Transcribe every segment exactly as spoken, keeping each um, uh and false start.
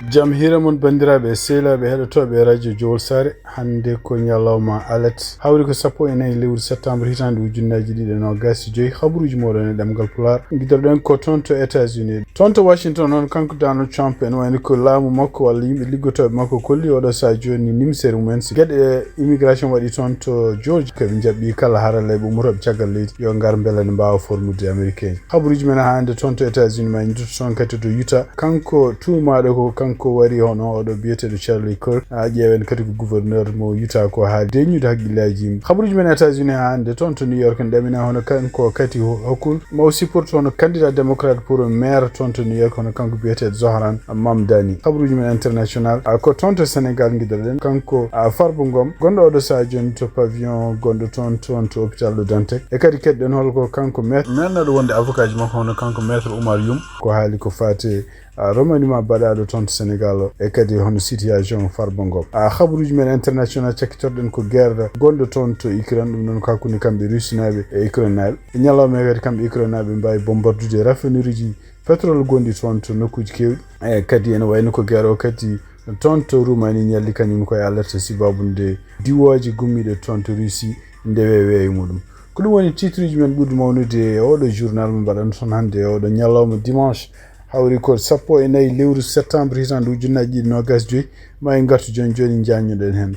Jam hiira mon, banndiraaɓe e sehilaaɓe heɗotooɓe Radio Jowol Saare. Hannde ko ñalawma alet, hawri ko sappo e nayi lewru septembre, hitaande ujunnaji ɗiɗi e noogas e joyi. Habaruuji mooɗon e ɗemngal Pulaar. Ngiɗorɗen ko toon to États-Unis. Toon to Washington noon, kanko Donald Trump, ene wayno ko laamu makko walla yimɓe liggotooɓe makko kolli oɗo sahaa jooni nimsere mumen. Si geɗe immigration waɗi toon to Georgia, ko ɓe njaɓɓi kala haralleeɓe ummotooɓe caggal leydi yo ngar mbele ne mbaawa formude Américain. Habaruuji men hannde toon to États-Unis, ma en ndutto toon kadi to Utah. Kanko tuumaaɗo ko kanko wari hono oɗo biyeteeɗo Charlie Kirk. A ƴeewen kadi ko gouverneur mo Utah ko haali deññude hakkillaaji yimɓe. Habaruuji men États-Unis hannde toon to New York ne ɗamina hono kanko Kathy Hochul, mo supporte hono candidat démocrate pour maire toon to New York, hono kanko biyeteeɗo Zohran Mamdani. Habaruuji men international, a, ko toon to Sénégal ngiɗoɗen. Kanko, a, Farba Ngom, gonɗo oɗo sahaa jooni to pavillon gonɗo toon, toon to hôpital Le Dantec. E kadi keɗɗen hol ko kanko maître, mennoɗo wonde avocat ji makko, hono kanko maître Oumar Youm. Ko haali ko faati, a, remaniement baɗaaɗo toon to Sénégal o, e kadi hono situation Farba Ngom. A, habaruuji men international cakkitorɗen ko guerre gonɗo toon to Ukraine, ɗum noon ko hakkunde kamɓe Russinaaɓe e Ukrainenaaɓe. E ñalawma he kadi kamɓe Ukrainenaaɓe mbaawi bombardude raffinerie ji pétrole gonɗi toon to nokkuuji keewɗi. E kadi ene wayno ko guerre o kadi toon to Roumanie ñalli kañum koye alerte sibaabu nde diwooje gummiiɗe toon to Russie ndewe weeyo muɗum. Ko ɗum woni titre uji men ɓurɗi mawnude e oɗo journal mo mbaɗan toon hannde e oɗo ñalawma dimanche. Hawri ko sappo e nayi lewru septembre hitaande ujunnaaji ɗiɗi noogas joyi. Ma en ngartu jooni jooni njaññoɗen heen.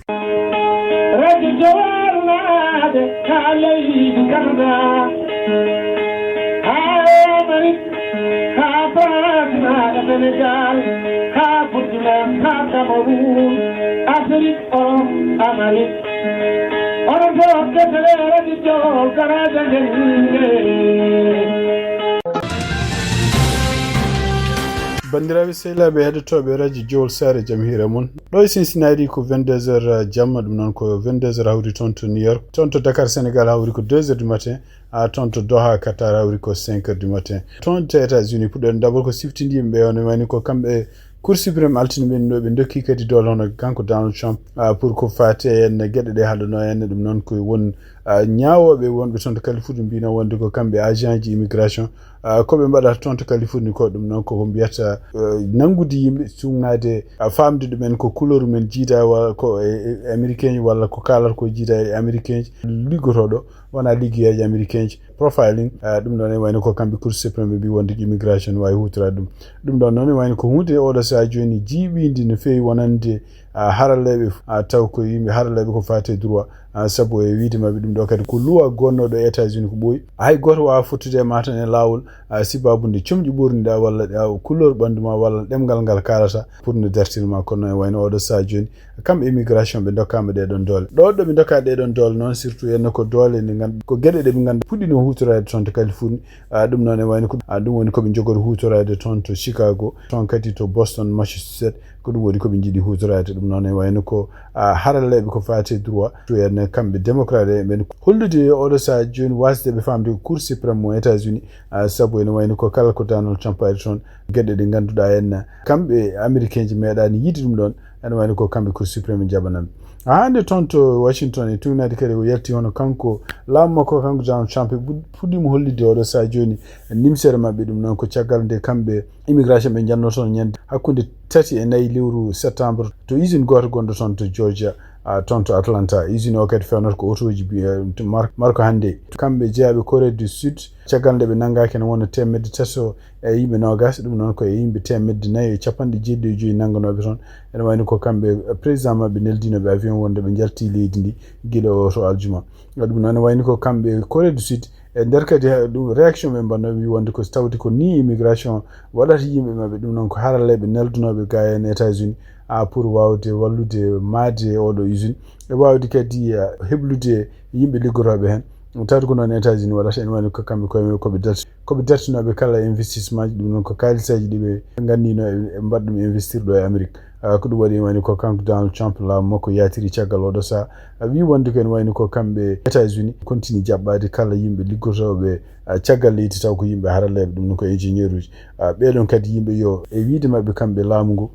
Radio Jowol naade ka leydi Canada, ha Amérique, ha France, ha Sénégal, ha Burkina, ha Cameroun, Afrique, Europe, Amérique. Onon fof kettore Radio Jowol, garaaji men. Banndiraaɓe sehilaaɓe heɗotooɓe Radio Jowol Saare, jam hiira mon. Ɗo e Cincinnati ko vingt-deux heures jamma, ɗum noon ko vingt-deux heures hawri toon to New York. Toon to Dakar, Sénégal, hawri ko deux heures du matin. A, toon to Doha, Qatar, hawri ko cinq heures du matin. Toon to États-Unis, puɗɗoɗen d'abord ko siftinde yimɓe, on wayni ko kamɓe Cour suprême altini ɓe no ɓe ndokki kadi doole hono kanko Donald Trump, a, pour ko faati e heen geɗe ɗe haɗanoo heen, ɗum noon ko won, a, ñaawooɓe wonɓe toon to Californie mbino wonde ko kamɓe agent ji immigration, a, ko ɓe mbaɗata toon to Californie ko ɗum noon koko mbiyata, a, nanngude yimɓe, suuŋnaade, a, faamde ɗumen ko couleur men jiida walla ko e, e américain ji walla ko kaalata ko jiida e américain ji, liggotooɗo wona liggeyaaji américain ji, profiling, a, ɗum ɗoon e wayno ko kamɓe Cour suprême ɓe mbi wonde immigration ne waawi huutoraade ɗum. Ɗum ɗoon noon e wayno ko huunde oɗo sahaa jooni jiiɓiinde no feewi wonande, a, haralleeɓe, a, taw ko yimɓe haralleeɓe ko faati e droit, a, sabu e wiyde maɓɓe ɗum ɗo kadi ko loi gonnooɗo e États-Unis ko ɓooyi. Hay gooto waawaa fottude e ma tan e laawol, a, sibaabu nde comƴi ɓorniɗaa walla, a, couleur ɓanndu ma walla ɗemngal ngal kaalata pour no dartin ma. Kono e wayno oɗo sahaa jooni kamɓe immigration ɓe ndokkaama ɗee ɗoon doole. Ɗo ɗo ɓe ndokkaa ɗee ɗoon doole noon, surtout henno ko doole nde nganndu-, ko geɗe ɗe ɓe nganndu puɗɗino huutoraade toon to Californie. A, ɗum noon e wayno ko, a, ɗum woni ko ɓe njogori huutoraade toon to Chicago, toon kadi to Boston, Massachusetts, ko ɗum woni ko ɓe njiɗi huutoraade. Ɗum noon e wayno ko, a, haralleeɓe ko faati e droit, to heen kamɓe démocrate en ɓen hollude oɗo sahaa jooni waasde ɓe faamde ko Cour suprême mo États-Unis, a, sabu ene wayno ko kala ko Donald Trump ari toon, geɗe ɗe ngannduɗaa en kamɓe américain ji meeɗaani yiide ɗum ɗoon, ene wayno ko kamɓe Cour suprême jaɓanamɓe. Haa hannde toon to Washington e tuugnaade kadi o yalti hono kanko laamu makko, kanko Donald Trump e ɓud-, fuɗɗiima hollitde oɗo sahaa jooni nimsere maɓɓe, ɗum noon ko caggal nde kamɓe immigration ɓe njannoo toon ñande hakkunde tati e nayi lewru septembre to usine gooto gonɗo toon to Georgia, a, toon to Atlanta. Usine o kadi fewnata ko otooji bi-, e, mar-, marko hannde. Kamɓe jeyaaɓe Corée du Sud, caggal nde ɓe nanngaaki ene wona teemedde tato e yimɓe noogas, ɗum noon ko e yimɓe teemedde nayi e capanɗe jeeɗiɗi e joyi nannganooɓe toon. Ene wayno ko kamɓe, eh, président maɓɓe neldiino ɓe avion wonde ɓe njalti leydi ndi gila o to aljuma. Ɗum noon ne wayno ko kamɓe Corée du Sud, e nder kadi, eh, ɗum réaction ɓe mbanno ɓe wonde ko tawde ko ni immigration waɗata yimɓe maɓɓe, ɗum noon ko haralleeɓe neldunooɓe ga en États-Unis, a, pour waawde wallude maayde oɗo usine e waawde kadi, eh, heblude yimɓe liggotooɓe heen. Tawde ko noon États-Unis waɗata, ene wayno ko kamɓe koye mumen ko ɓe darti-, ko ɓe dartinooɓe kala investissement ji, ɗum noon ko kaalisaaji ɗi ɓe nganndiino e, e mbaɗa ɗum investir ɗo e Amérique. Ah, ko ɗum waɗi ene wayno ko kanko Donald Trump laamu makko yaatiri caggal oɗo sahaa. Ah, wii wonde ko ene wayno ko kamɓe États-Unis continue jaɓɓaade kala yimɓe liggotooɓe, ah, caggal leydi taw ko yimɓe haralleeɓe, ɗum noon ko ingénieur uji. Ah, ɓee ɗoon kadi yimɓe yo e wiide maɓɓe kamɓe laamu ngu,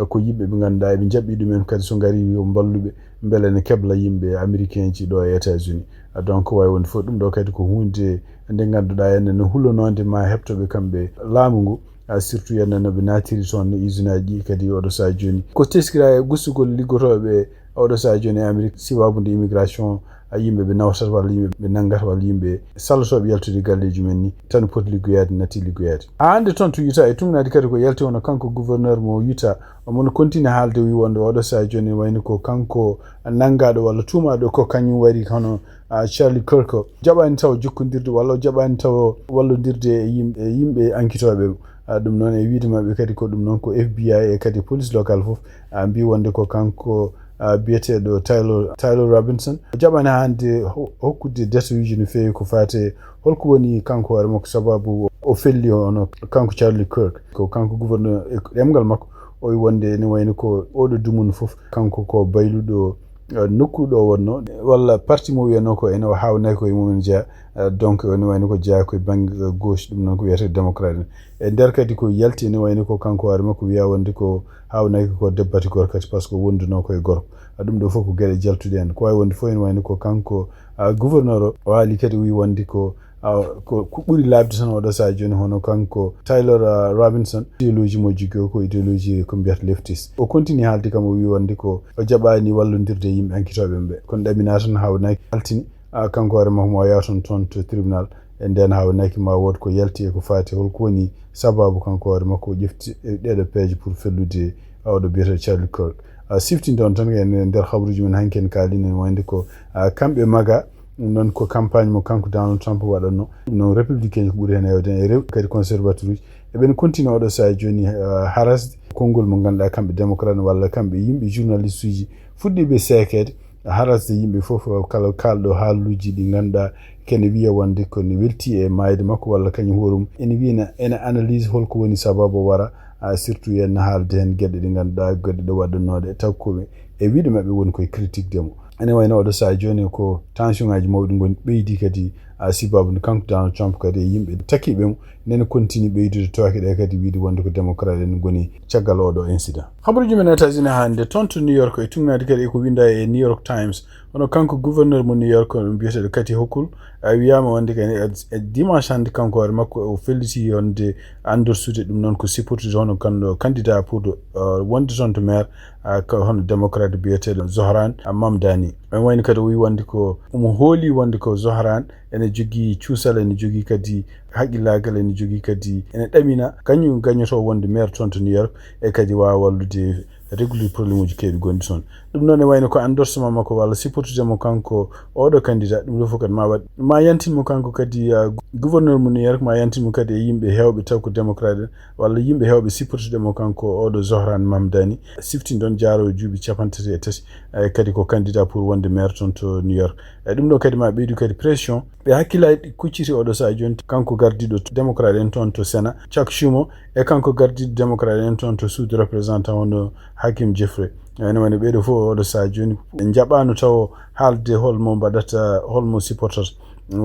ko yimɓe ɓe ngannduɗaa eɓe njaɓɓi ɗumen kadi so ngari yo mballuɓe mbele ne kebla yimɓe américain ji ɗo e États-Unis. Donc wawi wonde fof ɗum ɗo kadi ko hunde nde ngannduɗaa ene no hulonoonde ma heɓtoɓe kamɓe laamu ngu. Ah, surtout yande no ɓe naatiri toon e usine aji ɗi kadi oɗo sahaa jooni. Ko teskira e gustugol liggotooɓe oɗo sahaa jooni e Amérique, sibabude immigration, ah, yimɓe ɓe nawtata walla yimɓe ɓe nanngata walla yimɓe sallotooɓe yaltude galleeji men ni, tan poti liggoyaade, natti liggoyaade. Haa hannde toon to Utah e tugnaade kadi ko yalti, hono kanko gouverneur mo Utah, omo no continue haalde, wi wonde oɗo sahaa jooni wayno ko kanko nanngaaɗo walla tuumaaɗo ko kañum waɗi hono, ah, Charlie Kirk o jaɓaani taw jokkondirde walla o jaɓaani taw wallondirde e yim-, e yimɓe ankitooɓe. Ah, ɗum noon e wiyde maɓɓe kadi ko ɗum noon ko F B I e kadi police locale fof, ah, mbi wonde ko kanko, ah, biyeteeɗo Taylor, Taylor Robinson. O jaɓaani hannde ho-, hokkude détail uji no feewi ko faati e holko woni kanko hoore makko sababu o felli hono kanko Charlie Kirk. Ko kanko gouverneur e ɗemngal makko o wi wonde ene wayno ko oɗo dumunna fof kanko ko bayluɗo, eh, nokku ɗo wonno, walla parti mo wiyanoo ko ene o haawnaki ko e mum en jeya, eh, donc ene wayno ko jeya ko e bannge, eh, gauche, ɗum noon ko wiyetee démocrate en. E nder kadi ko yalti ene wayno ko kanko hoore makko wiya wonde ko haawnaki ko debbo e gorko kadi, par ce que wondunoo ko e gorko. Ah, ɗum ɗo fof ko geɗe jaltuɗe heen. Ko waawi wonde fof ene wayno ko kanko, ah, gouverneur o, o haali kadi o wi wonde ko, ah, ko, ko ɓuri laaɓde tan oɗo sahaa jooni hono kanko Taylor, ah, Robinson, idéologie mo jogii o ko idéologie ko mbiyata leftist. O continue haalde kam o wi wonde ko o jaɓaani wallondirde e yimɓe ankitooɓe ɓe. Kono ɗaminaa tan haawnaki altini, ah, kanko hoore makko mo o yaha toon, toon to tribunal. E ndeen haawnaki ma wood ko yalti e ko faati holko woni sababu kanko hoore makko o ƴefti, eh, ɗeɗo peeje pour fellude, ah, oɗo biyeteeɗo Charlie Kirk. Ah, siftinde on tan e nder habruuji men hanki en kaalino wonde ko, ah, kamɓe maga, ɗum noon ko campagne mo kanko Donald Trump waɗatno. Ɗum noon républicain ko ɓuri heen heewde e rew kadi conservateur uji. Eɓen continue oɗo sahaa jooni, ah, harasde konngol mo ngannduɗaa kamɓe démocrate walla kamɓe yimɓe journaliste uji fuɗɗiiɓe seekeede, harasde yimɓe fof, kala kaalɗo haaluuji ɗi ngannduɗaa kene wiya wonde ko ne welti e maayde makko walla kañum hoore mum ene wiya ene analyse holko woni sababu o wara, ah, surtout yen haalde heen geɗe ɗe ngannduɗaa geɗe ɗe waɗɗanooɗe taw ko e wiyde maɓɓe woni koye critique de mo. Ene wayno oɗo sahaa jooni ko tension ngaji mawɗi ngoni ɓeydi kadi, ah, sibabu nde kanko Donald Trump kadi e yimɓe takiɓe mo nene continue ɓeydude tooke ɗe kadi wiyde wonde ko démocrate en ngoni caggal oɗo incident. Habaruji men États-Unis hannde toon to New York e tugnaade kadi e ko winda e New York Times. Hono kanko gouverneur mo New York, on biyeteeɗo Kathy Hochul, a wiyama wonde kadi e, e dimanche hannde kanko hoore makko o felliti wonde andorsude ɗum noon ko supportude hono kanko candidat pour, uh, wonde toon to maire, uh, ko hono démocrate biyeteeɗo Zohran Mamdani. En wayno kadi o wi wonde ko omo hooli wonde ko Zohran ene jogii cuusal, ene jogii kadi haqqillaagal, ene jogii kadi ene ɗamina kañum gañoto wonde maire toon to New York e kadi waawa wallude réglude problème uji keewɗi gonɗi toon. Ɗum noon e wayno ko endorsement makko walla supportude mo kanko oɗo candidat, ɗum ɗo fof kadi ma waɗ, ma yantin mo kanko kadi, ah, gouverneur mo New York, ma yantin mo kadi e yimɓe heewɓe taw ko démocrate en, walla yimɓe heewɓe supportude mo kanko oɗo Zohran Mamdani, siftinde on jaaroowo duuɓi capanɗe tati e tati, e kadi ko candidat pour wonde maire toon to New York. E ɗum ɗo kadi ma ɓeydu kadi pression. Ɓe hakkillaaji ɗi kucciti oɗo sahaa jooni, kanko gardiiɗo démocrate en toon to Sénat, Chuck Schumer, e kanko gardiiɗo démocrate en toon to Sud représentant hono Hakeem Jeffrey. Ene wayno ɓeeɗo fof oɗo sahaa jooni ɓe njaɓaano taw haalde holmo mbaɗata, holmo supportata.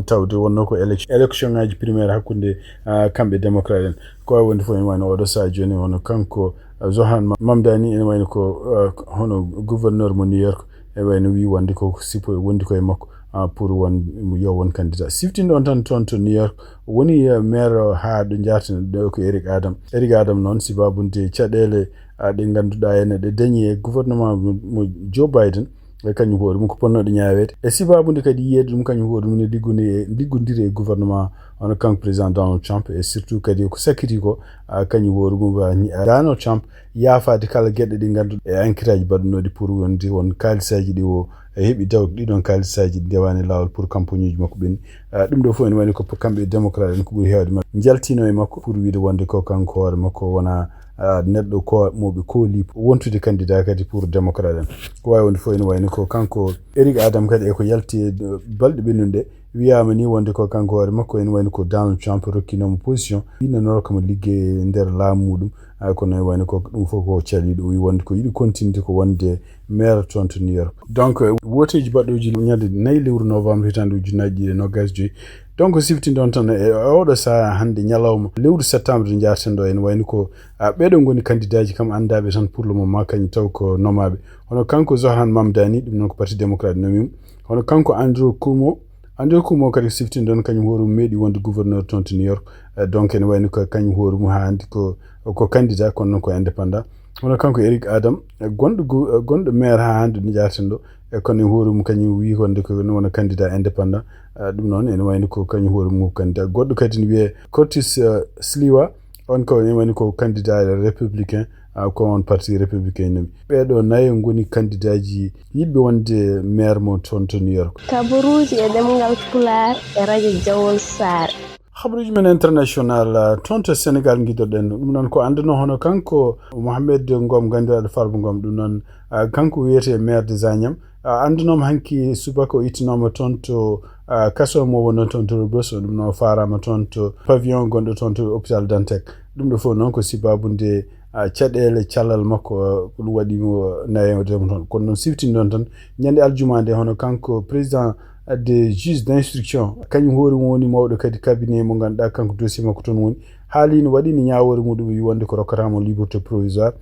Tawde wonno ko élec-, élection ngaji primaire hakkunde, ah, kamɓe démocrate en. Ko waawi wonde fof ene wayno oɗo sahaa jooni wonno kanko, ah, Zohran Ma-, Mamdani ene wayno ko, ah, hono gouverneur mo New York. E wayno wi wonde ko sipo wondi koye makko, ah, pour won, yo won candidat. Siftinde on tan toon to New York, woni, eh, maire haa ɗo njaarten ɗo ko Eric Adam. Eric Adam noon, sibabude caɗeele, ah, ɗe ngannduɗaa ene ɗe dañi e gouvernement mo, mo Joe Biden, e kañum hoore mum ko ponnoɗo ñaaweede. E sibabude kadi yiyeede ɗum kañum hoore mum ne liggondiri e, liggondiri e gouvernement hono kanko président Donald Trump, e surtout kadi ko sakkiti ko, ah, kañum hoore mum, ah, Donald Trump yaafaade kala geɗe ɗe ngannduɗaa e enquête aji baɗunooɗi pour wonde won kaalisaaji ɗi o heɓi dawde ɗiɗon kaalisaaji ɗi ndewaani laawol pour campagne uji makko ɓenni. Ah, ɗum ɗo fof ene wayno ko kamɓe démocrate en ko ɓuri heewde maɓɓe njaltino e makko pour wiide wonde ko kanko hoore makko wona, ah, neɗɗo ko mo ɓe kooli wontude candidat kadi pour démocrate en. Ko waawi wonde fof ene wayno ko kanko Eric Adam kadi e ko yalti e, eh, balɗe ɓennuɗe ɗe, wiyaama ni wonde ko kanko hoore makko ene wayno ko Donald Trump rokkinoomo position, innanoo ko mo liggey e nder laamu muɗum. Ah, kono ene wayno ko ɗum fof ko caliiɗo, o wi wonde ko yiɗi continude ko wonde maire toon to New York. Donc, eh, wooteeji baɗɗooji ñande nayi lewru novembre hitaande ujunnaaji ɗiɗi e nogas e joyi. Donc, siftinde on tan e oɗo sahaa hannde ñalawma lewru septembre nde njaarten ɗo, ene wayno ko, ah, ɓeeɗo ngoni candidat ji kam anndaaɓe tan pour le moment, kañum taw ko nomaaɓe. Hono kanko Zohran Mamdani, ɗum noon ko parti démocrate nomi mo. Hono kanko Andrew Cuomo, Anndi ko mo kadi siftin ɗon, kañum hoore mum meeɗi wonde gouverneur toon to New York. Eh, donc ene wayno ko kañum hoore mum haa hannde ko, ko candidat, kono noon ko indépendant. Hono kanko Eric Adam, eh, gonɗo gu-, eh, gonɗo maire haa hannde no jaarten ɗo, e kono e hoore mum kañum wii wonde ko no wona candidat indépendant. Eh, ɗum noon ene wayno ko kañum hoore mum ko candidat. Goɗɗo kadi ne wiyee Curtis, eh, Sliwa, on ko ene wayno ko candidat républicain, ah, ko on parti républicain nomi. Ɓeeɗo nayo ngoni candidatji yiɗɓe wonde maire mo toon to New York. Kabaruuji e ɗemngal Pulaar e radio Jawol Saare. Habaruuji men international, ah, toon to Sénégal ngidoɗen. Ɗum noon ko annduno hono kanko Mohamed Ngom, ganndiraaɗo Farba Ngom. Ɗum noon, ah, kanko wiyetee maire de Zagnam. Ah, anndunooma hanki subaka o ittinooma toon to, ah, kaso mo wonno toon to Rebeuss. Ɗum noon faaraama toon to pavillon gonɗo toon to hôpital Dantec. Ɗum ɗo fof noon ko sibaabu nde, ah, caɗeele callal makko, ah, ko ɗum waɗi mo nayeede mo toon. Kono noon siftinɗon tan, ñande aljuma nde, hono kanko président des juges d'instruction, kañum hoore mum woni mawɗo kadi cabinet mo ngannduɗaa kanko dossier makko toon woni, haali no waɗi ni ñaawoore muɗum, wi wonde ko rokkata mo liberté provisoire.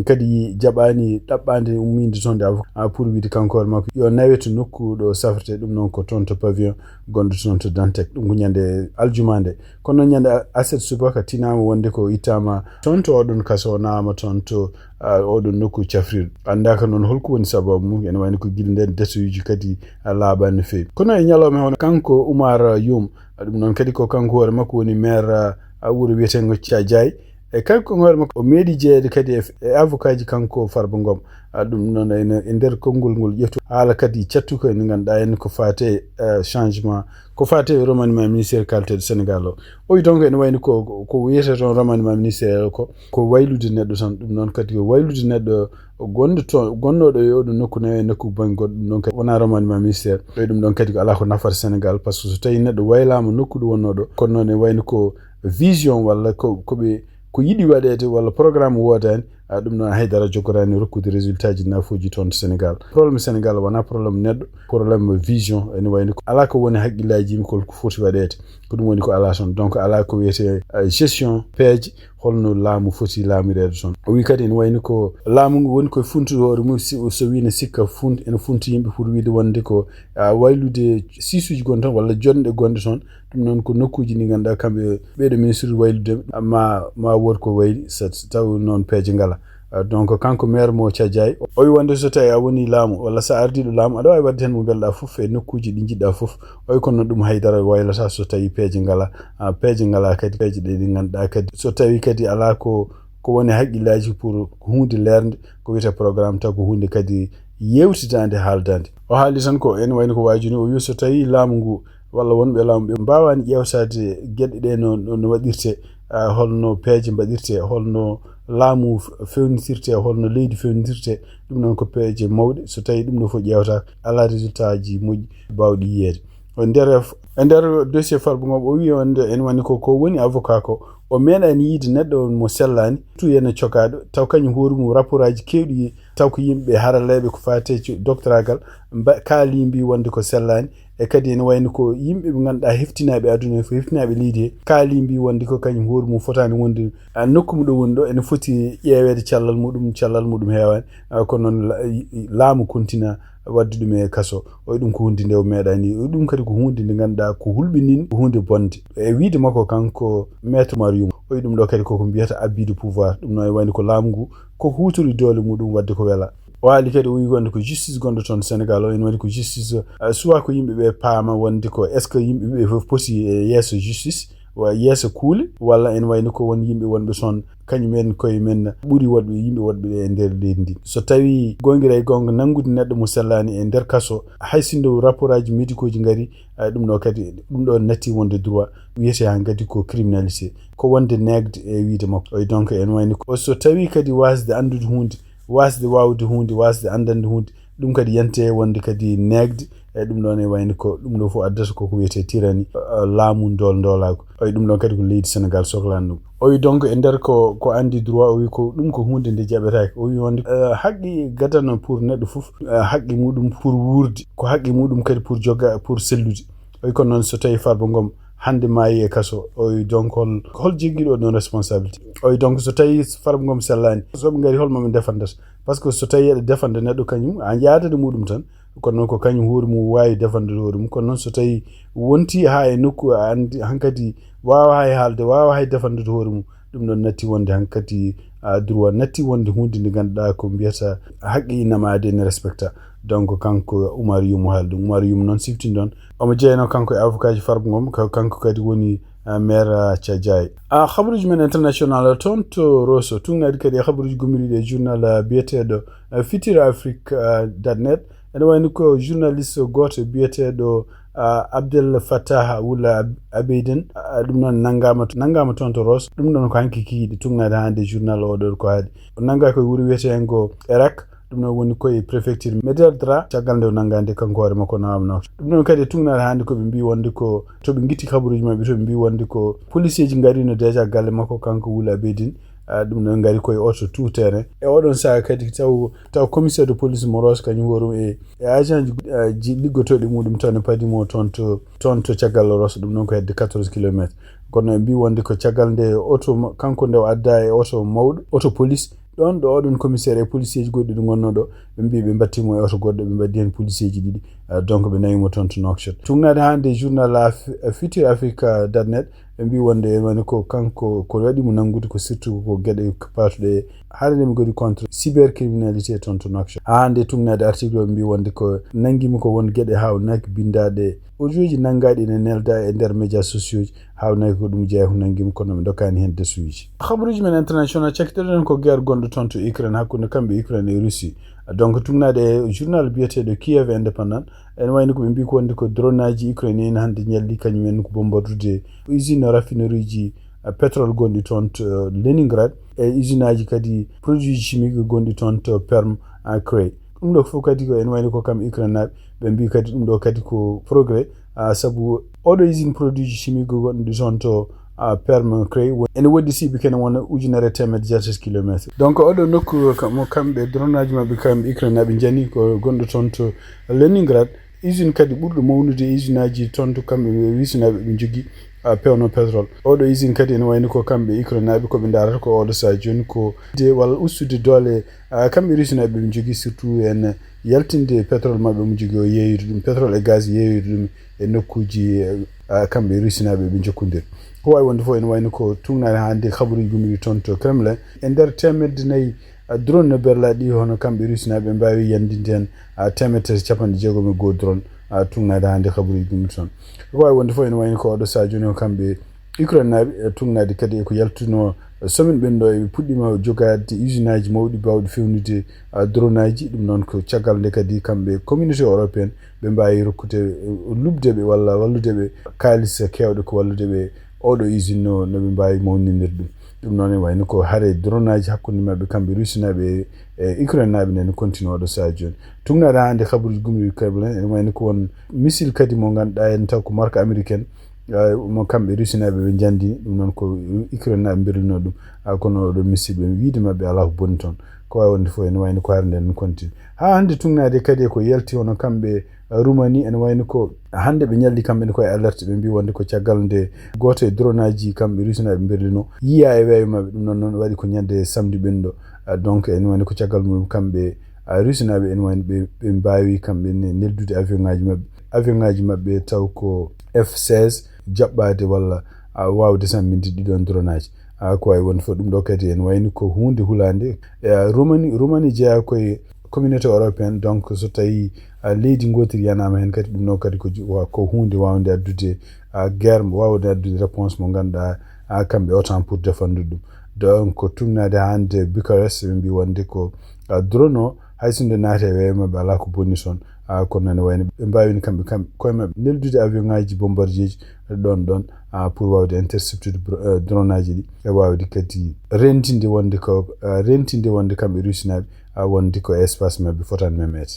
Kadi jaɓaani ɗaɓɓaande umminde toon nde avocat, ah, pour wiide kanko hoore makko yo nawe to nokku ɗo safrete, ɗum noon ko toon to pavillon gonɗo toon to Dantec. Ɗum ko ñande aljuma nde. Kono noon ñande a-, aset subaka tinaama wonde ko ittaama toon to oɗon kaso, naama toon to, ah, oɗon nokku cafrirɗo. Anndaaka noon holko woni sababu mum, ene wayno ko gila nden detoyuji kadi, ah, laaɓaani no feewi. Kono e ñalawma hono kanko Oumar Youm, ah, ɗum noon kadi ko kanko hoore makko woni maire, ah, wuro wiyeteengo Thiadiaye. E kanko hoore makko o meeɗi jeyeede kadi e, e avocat ji kanko Farba Ngom. Ah, ɗum noon ene e nder konngol ngol ƴeftu haala kadi cattuka nde ngannduɗaa en ko faate, eh, changement, ko faate remaniement ministériel kaaletee ɗo Sénégal o. O wi donc ene wayno ko, ko wiyetee toon remaniement ministériel ko, ko waylude neɗɗo tan. Ɗum noon kadi ko waylude neɗɗo gonɗo toon, gonnooɗo e oɗo nokku nawe nokku bannge goɗɗo. Ɗum noon kadi wonaa remaniement ministériel. E ɗum ɗon kadi ko alaa ko nafata Sénégal, par ce que so tawii neɗɗo waylaama nokku ɗo wonnoo ɗo, kono noon ene wayno ko vision walla ko, ko ɓe, ko yiɗi waɗeede walla programme woodaani, a, ɗum noon haydara jogoraani rokkude résultat ji nafooji toon to Sénégal. Problème Sénégal wonaa problème neɗɗo, problème vision, ene wayno ko alaa ko woni hakkillaaji yimɓe ko, ko foti waɗeede. Ko ɗum woni ko alaa toon. Donc alaa ko wiyetee, a, gestion peeje, holno laamu foti laamireede toon. O wi kadi ene wayno ko laamu ngu woni koye funtude hoore mum, si, so wii ne sikka funt-, ene funti yimɓe pour wiide wonde ko, a, waylude siisuji gonɗi toon walla jonɗe gonɗe toon. Ɗum noon ko nokkuuji ɗi ngannduɗaa kamɓe ɓeeɗo ministre waylude ma, ma wood ko wayli so, so tawi noon peeje ngala. Ah, donc kanko maire mo Thiadiaye, o wi wonde so tawi a woni laamu walla so a ardiiɗo laamu, aɗa waawi waɗde heen mo mbelɗaa fof e nokkuuji ɗi njiɗɗaa fof. O wi kono noon ɗum haydara waylata so tawi peeje ngala, ah, peeje ngala kadi, peeje ɗe ɗi ngannduɗaa kadi. So tawi kadi alaa ko, ko woni hakkillaaji pour ko huunde leernde, ko wiyetee programme taw ko huunde kadi yeewtidaande, haaldaande. O haali tan ko ene wayno ko waajuni, o wi so tawi laamu ngu walla wonɓe laamu ɓe mbaawaani ƴeewtaade geɗe ɗe no, no, no waɗirte, ah, holno peeje mbaɗirte, holno laamu f-, fewnitirte, holno leydi fewnitirte, ɗum noon ko peeje mawɗe. So tawi ɗum ɗo fof ƴeewtaaka, alaa résultat ji moƴƴi baawɗi yiyeede. E nder, e nder dossier Farba Ngom, o wi wonde ene wayno ko, ko woni avocat ko, o meeɗaani yiide neɗɗo mo sellaani, tu ene cokaaɗo, taw kañum hoore mum rapport aji keewɗi, taw ko yimɓe haralleeɓe ko faate ci-, doctoragal, mba-, kaali mbi wonde ko sellaani, e kadi ene wayno ko yimɓe ɓe ngannduɗaa heftinaaɓe aduna he, ko heftinaaɓe leydi he, kaali mbi wonde ko kañum hoore mum fotaani wonde, a, nokku mo ɗo woni ɗo, ene foti ƴeeweede cellal muɗum, cellal muɗum heewaani, a, ko noon la-, i-, i-, laamu kontina waɗde ɗum e kaso. O wi ɗum ko huunde nde o meeɗaani, o wi ɗum kadi ko huunde nde ngannduɗaa ko hulɓininde, ko huunde bonde. E wiyde makko kanko Maître Oumar Youm, o wi ɗum ɗo kadi koko mbiyata abus de pouvoir, ɗum noon e wayde ko laamu ngu koko huutori doole muɗum waɗde ko wela. O haali kadi, o wi wonde ko justice gonɗo toon Sénégal o, ene waɗi ko justice, eh, soit ko yimɓe ɓe paama wonde ko est-ce que yimɓe ɓe fof poti e yeeso justice, wa-, yeeso kuule, walla ene wayno ko won yimɓe wonɓe toon, kañum en koye men ɓuri woɗɓe, yimɓe woɗɓe ɗe e nder leydi ndi. So tawi goongira e goonga nanngude neɗɗo mo sellaani e nder kaso, hay sinno rapport aji médicaux ji ngari, eh, ɗum ɗo kadi, ɗum ɗo natti wonde droit, wiyete haa ngati ko criminalité, ko wonde neegde e wiyde makko. O wi donc ene wayno ko, so tawi kadi waasde anndude huunde, waasde waawde huunde, waasde anndande huunde, ɗum kadi yante wonde kadi neegde, e ɗum ɗon e wayno ko ɗum ɗo fof addata koko wiyete tyrannie, eh, laamu ndool ndoolaagu. O wi ɗum ɗon kadi ko leydi Sénégal soklaani ɗum. O wi donc e nder ko, ko anndi droit, o wi ko ɗum ko huunde nde jaɓetaake. O wi wonde, eh, haqqi gadano pour neɗɗo fof, eh, haqqi muɗum pour wuurde, ko haqqi muɗum kadi pour joga, pour sellude. O wi kono noon so tawi Farba Ngom hannde maayi e kaso, o wi donc hol, hol joggiiɗo ɗon responsabilité? O wi donc so tawi Farba Ngom sellaani, so ɓe ngari hol mo ɓe defandata? Par ce que so tawi eɗe defanda neɗɗo kañum, a yaadani muɗum tan, Kono noon ko kañum hoore mum waawi defandude hoore mum. Kono noon so tawii wonti haa e nokku a anndi hankadi waawa hay haalde, waawa hay defandude hoore mum, ɗum ɗoon natti wonde hankadi a droit, natti wonde huunde nde ngannduɗaa ko mbiyata haqqe innama aade ne respecta. Donc kanko Oumar Youm haali ɗum. Oumar Youm noon sifti ɗoon, omo jeyanoo kanko e avocat ji Farba Ngom, ka- kanko kadi woni ah, maire ah, Thiadiaye. Ah, habaruuji men international toon to Rosso, tuugnaade kadi e habaruuji gummiriiɗi e journal ah, biyeteeɗo ah, Futur Afrique ah, dot net. Ene wayni ko journaliste gooto biyeteeɗo ah, Abdel Fattah Wula Ab- Abeiden. Ah, ɗum noon nanngaama, nanngaama toon to Rosso. Ɗum ɗoon ko hanki kikiiɗe tuugnaade hannde journal oɗo ko haali. O nanngaa ko e wuro wiyeteengo Erak. Ɗum noon woni koye préfecture Mederdra, caggal nde o nanngaande kanko hoore makko nawama nawta. Ɗum noon kadi e tuugnaade hannde ko ɓe mbii wonde ko to ɓe ngitti habaruuji maɓɓe, to ɓe mbii wonde ko police ji ngariino déjà galle makko kanko Wula Abeidine. Ah, ɗum noon ngari koye oto tout terrain. E oɗon sahaa kadi taw, taw commissaire de police mo Rosso kañum hoore mum e, e agent ji, ah, ji liggotooɗi muɗum taw ne padi mo toon to, toon to caggal Rosso, ɗum noon ko hedde quatorze kilomètres. Kono ɓe mbii wonde ko caggal nde oto ma- kanko nde o adda e oto mawɗo, oto police, ɗoon ɗo oɗon commissaire e policier ji goɗɗi ɗi ngonnoo ɗo, ɓe mbii ɓe mbattii mo e oto goɗɗo, ɓe mbaɗi heen policier ji ɗiɗi. Ah, donc ɓe nawi mo toon to Nouakchott. Tuugnaade hannde journal Af- Futur Africa dot net, ɓe mbii wonde woni ko kanko ko waɗi mo nanngude ko surtout ko geɗe paatuɗe haɗande mi godi contre cybercriminalité toon to Nouakchott. Haa hannde tuugnaade article o ɓe mbii wonde ko nanngi mo ko won geɗe haawnaki binndaaɗe, audio ji nanngaaɗi ene nelda e nder médias sociaux ji, haawnaki ko ɗum jeyaa ko nanngi mo kono ɓe ndokkaani heen desuuji. Habaruuji men international cakkitoɗen ko guerre gonɗo toon to Ukraine hakkunde kamɓe Ukraine e Russie. Donc tuugnaade e journal biyeteeɗo Kiev Independent, ene wayni ko ɓe mbii ko wonde ko drone aji Ukraine en hannde ñalli kañum en ko bombardde usine raffinerie ji ah, pétrole gonɗi toon to Leningrad e usine aji kadi produit ji chimique gonɗi toon to Perm ah, Cray. Ɗum ɗo fof kadi ko ene wayni ko kam Ukraine naaɓe ɓe mbii kadi ɗum ɗo kadi ko progrès ah, sabu oɗo usine produit ji chimique gonɗi toon to ah, Perm Cray won- ene woɗɗi siɓi kene wona ujunere e teemedde jeetati kilomètre. Donc oɗo nokku ka- mo kamɓe drone aji maɓɓe kamɓe Ukraine naaɓe njani ko gonɗo toon to Leningrad. Usine kadi ɓurɗo mawnude e usine aji toon to kamɓe Russie naaɓe ɓe njogii ah, pewno pétrole. Oɗo usine kadi ene wayni ko kamɓe Ukraine naaɓe ko ɓe ndaarata ko oɗo sahaa jooni ko de walla ustude doole ah, kamɓe Russie naaɓe ɓe njogii surtout en yaltinde pétrole maɓɓe mo njogii o yeeyude ɗum, pétrole e gaz yeeyude ɗum e nokkuuji ah, kamɓe Russie naaɓe ɓe njokkondir. Ko waawi wonde fof ene wayni ko tuugnaade hannde habaruuji gummiri toon to Kremlin e nder teemedde nayi ah, drone no berlaaɗi hono kamɓe Russie naaɓe ɓe mbaawi yandinde heen ah, teemedde tati capanɗe jeegom e goo drone ah, tuugnaade hannde habaruuji gummiri toon. Ko waawi wonde fof ene wayni ko oɗo sahaa jooni ko kamɓe Ukraine naaɓe eh, tuugnaade kadi e ko yaltunoo eh, semaine ɓenɗo eɓe puɗɗiima jogaade usine aji mawɗi baawɗi fewnude ah, drone aji. Ɗum noon ko caggal nde kadi kamɓe communauté européenne ɓe mbaawi rokkude eh, luɓde ɓe walla wallude ɓe kaalis keewɗo ko wallude ɓe oɗo usine no no ɓe mbaawi mawninirde ɗum. Ɗum noon e wayno ko hare drone aji hakkunde maɓɓe kamɓe Russie naaɓe e Ukraine naaɓe nene continue oɗo sahaa jooni. Tuugnaade hannde habaruuji gummiri Kremlin ene wayno ko won missile kadi mo ngannduɗaa en taw ko marque américaine ah, mo kamɓe Russie naaɓe ɓe njandi ɗum noon ko Ukraine naaɓe mbirlino ɗum ah, kono oɗo missile ɓe wiide maɓɓe alaa ko boni toon. Ko waawi wonde fof ene wayno ko hare nden continue haa hannde tuugnaade kadi e ko yalti hono kamɓe Roumanie ene wayno ko hannde ɓe ñalli kamɓe ne koye alerte ɓe mbii wonde ko caggal nde gooto e drone aji kamɓe Russie naaɓe mbirlino yiyaa e weeyo maɓɓe. Ɗum noon noon waɗi ko ñande samedi ɓenɗo. Ah, donc ene wayno ko caggal muɗum kamɓe ah, Russie naaɓe ene wayno ɓe ɓe mbaawi kamɓe ne neldude avion ngaji maɓɓe avion ngaji maɓɓe taw ko F seize jaɓɓaade walla ah, waawde samminde ɗiɗon drone aji. Ah, ko wawi wonde fof ɗum ɗo kadi ene wayni ko hunde hulande. Eh, Roumanie Roumanie jeeya koye communauté européenne, donc so tawi ah, leydi gootiri yanama hen kadi ɗum ɗo kadi ko ju- wa- ko hunde wawde addude ah, guerre wawde addude réponse mo ganduɗa ah, kamɓe otan pour défendre ɗum. Donc tugnade hande Bucarest ɓe mbi wonde ko ah, drone o hay so nde naati e weeyo mabɓe ala ko bonni toon. Ah, kono ene wayno ɓe mbawino kamɓe kam koye mabɓe neldude avion ngaji bombardier ji ɗon ɗon ah, pour wawde interceptude bro- eh, drone aji ɗi e wawde kadi rentinde wonde ko ah, rentinde wonde kamɓe Russie naɓe ah, wonde ko espace mabɓe fotan memeede.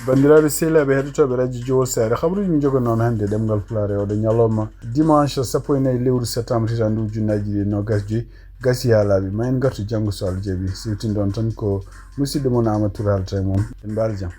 Bandiraɓe sehilaɓe heɗotoɓe radio Jowol Sare, habaruji min jogo noon hande ɗemgal Pulaar e oɗo ñalawma dimanche sappo e nayi lewru septembre hitande ujunnaji ɗiɗi e nogas joyyi. Gasi ha laaɓi, ma en gartu janngo so Allah jaɓi. Siwtinde on tan ko musidɗo mon Amadou Touré haalata e mon. En mbaali jam.